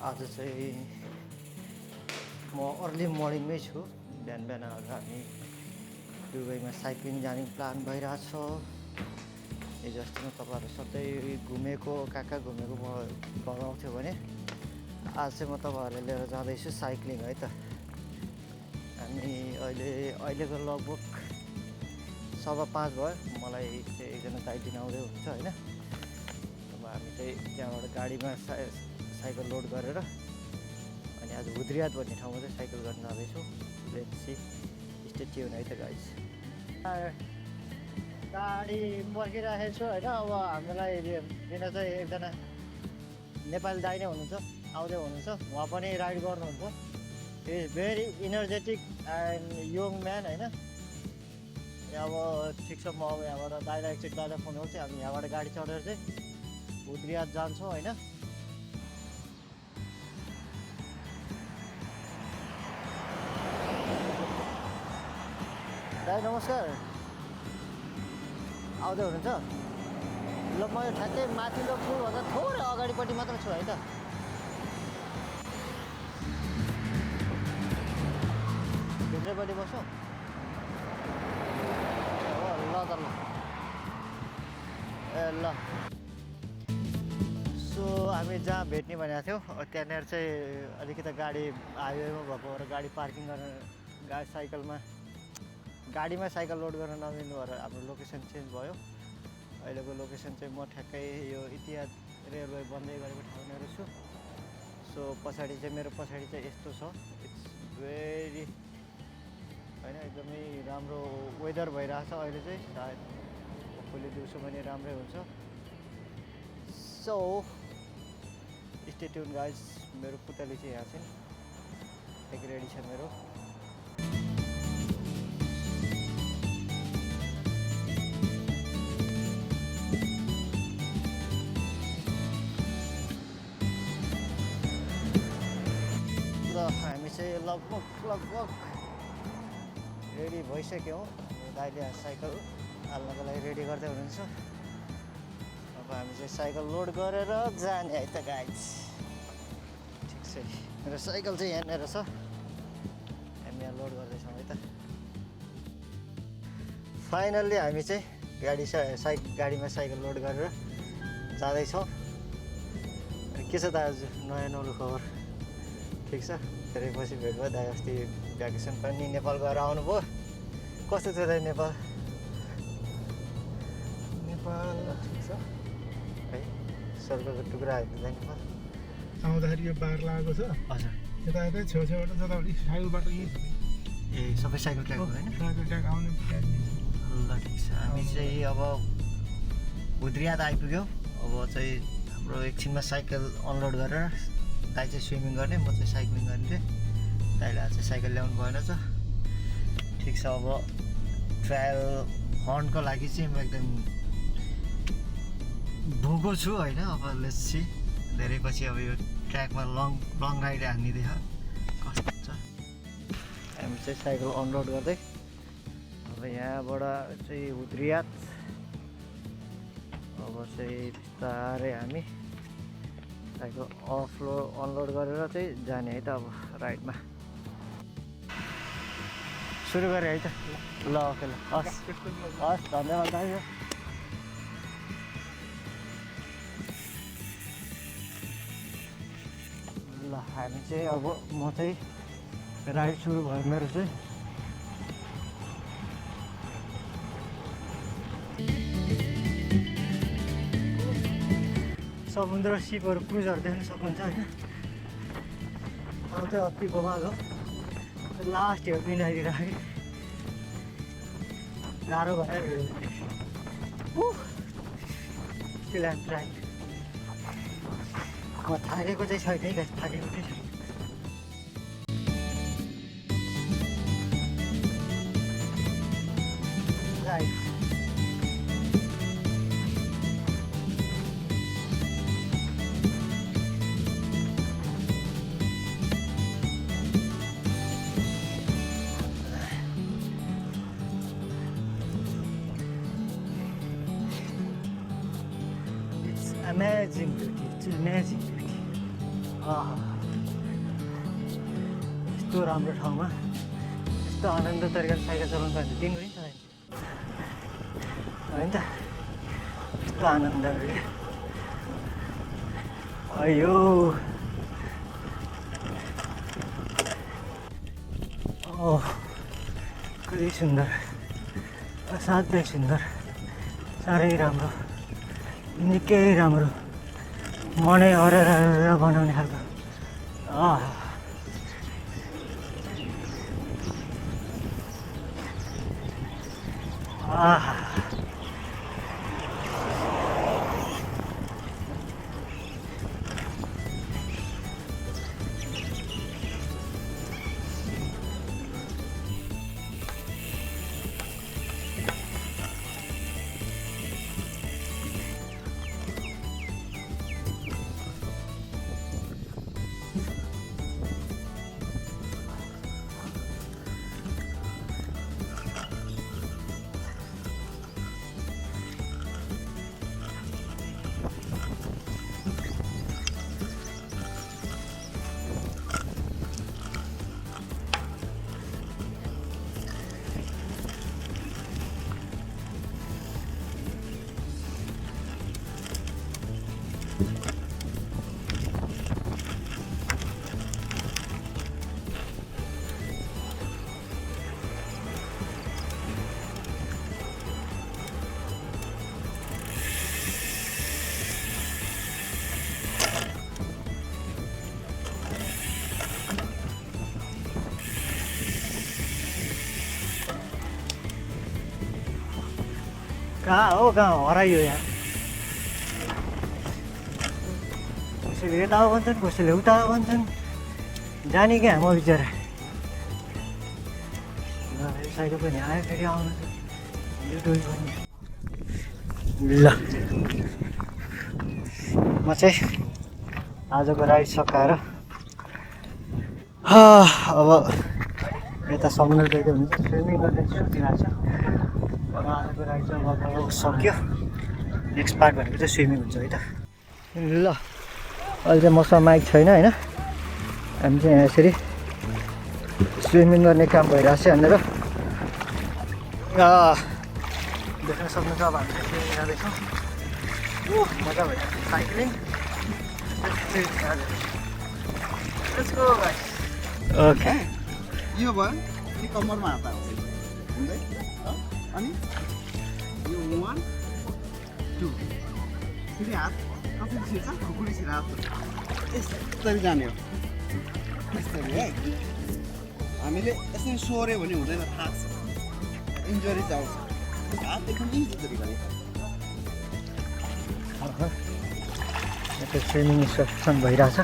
आज चाहिँ म अर्ली मर्निङमै छु। बिहान बिहान आज हामी दुबईमा साइक्लिङ जाने प्लान भइरहेछ। हिजो अस्तिमा तपाईँहरू सधैँ घुमेको कहाँ कहाँ घुमेको म बताउँथ्यो भने आज चाहिँ म तपाईँहरूलाई लिएर जाँदैछु साइक्लिङ है त। हामी अहिलेको लगभग 5:15 भयो। मलाई चाहिँ एकजना दाइ दिन आउँदै हुन्छ होइन। अब हामी चाहिँ त्यहाँबाट गाडीमा साइकल लोड गरेर अनि आज हुद्रियात भन्ने ठाउँमा चाहिँ साइकल गर्न जाँदैछु। लेट्स सी, स्टे ट्युन है त गाइस। गाडी पर्खिराखेको छु होइन। अब हामीलाई दिन चाहिँ एकजना नेपाली दाइ नै हुनुहुन्छ, आउँदै हुनुहुन्छ। उहाँ पनि राइड गर्नुहुन्छ। Is very energetic and young man होइन। अब ठिक छ, म अब यहाँबाट दाइलाई एकचोटि दाइलाई फोन गर्छु। हामी यहाँबाट गाडी चढेर चाहिँ हुद्रियात जान्छौँ होइन। दाइ नमस्कार, आउँदै हुनुहुन्छ? ल म यो ठ्याक्कै माथिल्लो पुलभन्दा थोरै अगाडिपट्टि मात्र छु है त। भित्रैपट्टि बस्छौँ? हो ल त ल। ए ल, सो हामी जहाँ भेट्ने भनेको थियौँ त्यहाँनिर चाहिँ अलिकति गाडी हाइवेमा भएको भएर गाडी पार्किङ गरेर गाडीमा साइकल लोड गर्न नमिल्नु भएर हाम्रो लोकेसन चेन्ज भयो। अहिलेको लोकेसन चाहिँ म ठ्याक्कै यो इतिहाद रेलवे बन्दै गरेको ठाउँनिर छु। सो पछाडि चाहिँ मेरो पछाडि चाहिँ यस्तो छ। इट्स भेरी होइन, एकदमै राम्रो वेदर भइरहेछ अहिले चाहिँ। सायद भोलि दिउँसो पनि राम्रै हुन्छ। So stay tune guys. मेरो पुतली चाहिँ यहाँ चाहिँ एक रेडी छ मेरो। हामी चाहिँ लगभग रेडी भइसक्यौँ। दाइले साइकल हाल्नको लागि रेडी गर्दै हुनुहुन्छ। अब हामी चाहिँ साइकल लोड गरेर जाने है त गाइज। ठिक छ, मेरो साइकल चाहिँ यहाँनिर छ। हामी यहाँ लोड गर्दैछौँ है त। फाइनल्ली हामी चाहिँ गाडीमा साइकल लोड गरेर जाँदैछौँ। के छ त आज नयाँ नौलो खबर? ठिक छ, धेरै पछि भेट भयो। दाइ अस्ति भ्याकेसन पनि नेपाल गएर आउनुभयो। कस्तो थियो दाइ नेपाल? नेपाल ठिक छ है, स्वर्गको टुक्रा होइन दाइ नेपाल। आउँदाखेरि यो बार लागेको छ। हजुर, यता यतै छेउछेउबाट जताबाट साइकल बाटो यहीँ छ। ए सबै साइकल ट्र्याक होइन? साइकल ट्र्याक आउने ल ठिक छ। हामी चाहिँ अब हुद्रियात आइपुग्यौँ। अब चाहिँ हाम्रो एकछिनमा साइकल अनलोड गरेर दाइ चाहिँ स्विमिङ गर्ने, म चाहिँ साइक्लिङ गर्ने। दाइले आज चाहिँ साइकल ल्याउनु भएन छ। ठिक छ, अब ट्रायल हर्नको लागि चाहिँ म एकदम भोको छु होइन। अब लेट्स सी, धेरै पछि अब यो ट्र्याकमा लङ राइड हान्दिँदैछ, कस्तो हुन्छ। हामी चाहिँ साइकल अनलोड गर्दै अब यहाँबाट चाहिँ हुद्रियात अब चाहिँ बिस्तारै हामी साइकल अनलोड गरेर चाहिँ जाने है त अब राइडमा। सुरु गरेँ है त। ल ओके, ल हस् धन्यवाद दाइ। ल हामी चाहिँ अब म चाहिँ राइड सुरु भयो मेरो चाहिँ। समुद्र सिपहरू क्रुजहरू देख्न सक्नुहुन्छ होइन। अब चाहिँ अति बबाल हो। लास्ट यो मिलाइदिइराखेँ, गाह्रो भयो। Still I'm trying. म थाकेको चाहिँ छैन है, थाकेको चाहिँ छैन। Right, amazing beauty. It's amazing beauty. यस्तो राम्रो ठाउँमा यस्तो आनन्द तरिकाले साइकल चलाउनु पाइन्छ दिनको नि होइन त यस्तो आनन्द अयो ओह कति सुन्दर असाध्यै सुन्दर साह्रै राम्रो निकै राम्रो मनै हरेर बनाउने खालको कहाँ हरायो यहाँ कसैले यता भन्छन् कसैले उता भन्छन् जाने क्या म बिचरा साइकल पनि आयो फेरि आउनु ल म चाहिँ आजको राइड सकाएर अब यता समुद्र गएको हुन्छ स्विमिङ गर्ने सुतिरहेको छ आजको राइड चाहिँ अब सक्यो नेक्स्ट पार्ट भनेको चाहिँ स्विमिङ हुन्छ है त ल अहिले चाहिँ मसँग माइक छैन होइन हामी चाहिँ यहाँ यसरी स्विमिङ गर्ने काम भइरहेको छ यहाँनिर देख्न सक्नुहुन्छ अब हामी स्विमिङ जाँदैछौँ मजा भइरहेको छ साइक्लिङ ओके यो भयो अनि कम्मरमा हात हाल्छ हुँदै अनि यो 1 2 फेरि हात कसरी छिर्छ खुकुरी छिर हात यसरी जाने हो यसरी है हामीले यसरी सोर्यो भने हुँदैन थाहा छ इन्जरी आउँछ हात एकदम इजी तरिकाले यता स्विमिङ इन्स्ट्रक्सन भइरहेछ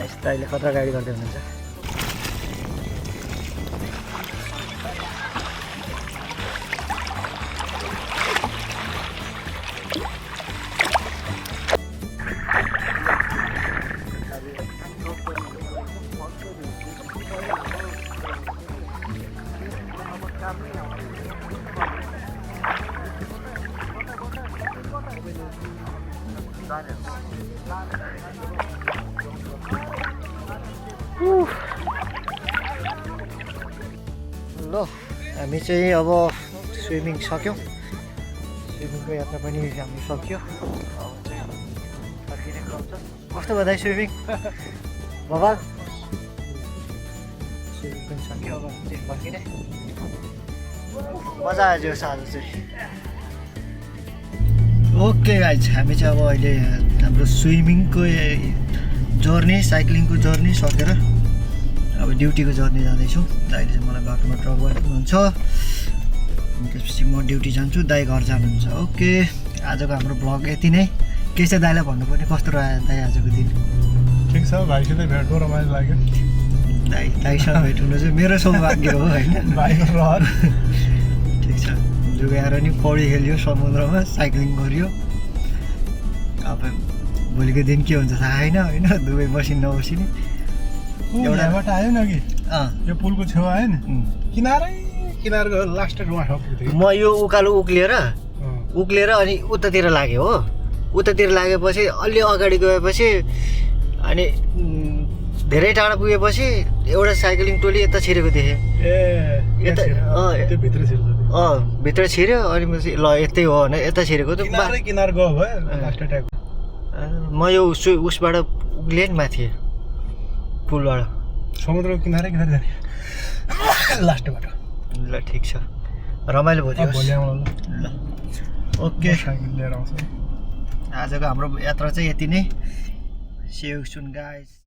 यस्तो अहिले खतरा गाडी गर्दै हुनुहुन्छ ल हामी चाहिँ अब स्विमिङ सक्यौँ स्विमिङको यात्रा पनि हाम्रो सक्यो अब चाहिँ फर्किने क्रम छ कस्तो भयो स्विमिङ बाबा स्विमिङ पनि सक्यो अब चाहिँ फर्किने मजा आयो आज चाहिँ ओके गाइज हामी चाहिँ अब अहिले हाम्रो स्विमिङको जर्नी साइक्लिङको जर्नी सकेर अब ड्युटीको जर्नी जाँदैछौँ दाइले चाहिँ मलाई बाटोमा ड्रप गर्नुहुन्छ त्यसपछि म ड्युटी जान्छु दाइ घर जानुहुन्छ ओके आजको हाम्रो ब्लग यति नै के चाहिँ दाइलाई भन्नुपर्ने कस्तो रह्यो दाइ आजको दिन ठिक छ भाइसित भेट गर्नु रमाइलो लाग्यो दाइसँग भेट हुनु चाहिँ मेरो सौभाग्य हो होइन भाइको रहर ठिक छ जुगाएर नि पौडी खेल्यो समुद्रमा साइक्लिङ गर्यो अब भोलिको दिन के हुन्छ थाहा छैन होइन दुवै बसी नबसिने एउटाबाट आयो नि अघि यो पुलको छेउ आयो नि किनारको लास्ट रुवा ठोक्यो म यो उकालो उक्लिएर अनि उतातिर लाग्यो हो उतातिर लागेपछि अलि अगाडि गएपछि अनि धेरै टाढा पुगेपछि एउटा साइक्लिङ टोली यता छिरेको देखेँ यता त्यो भित्र छिर्छ भित्र छिर्यो अनि ल यतै हो भने यता छिरेको त किनार गयो भयो लास्ट ट्याग म यो उसबाट उक्लिएँ नि माथि पुलबाट समुद्रको किनारै जाने लास्टबाट ल ठिक छ रमाइलो भयो भोलि आउनु ल ओके साइकल लिएर आउँछ आजको हाम्रो यात्रा चाहिँ यति नै सी यू सुन गाइस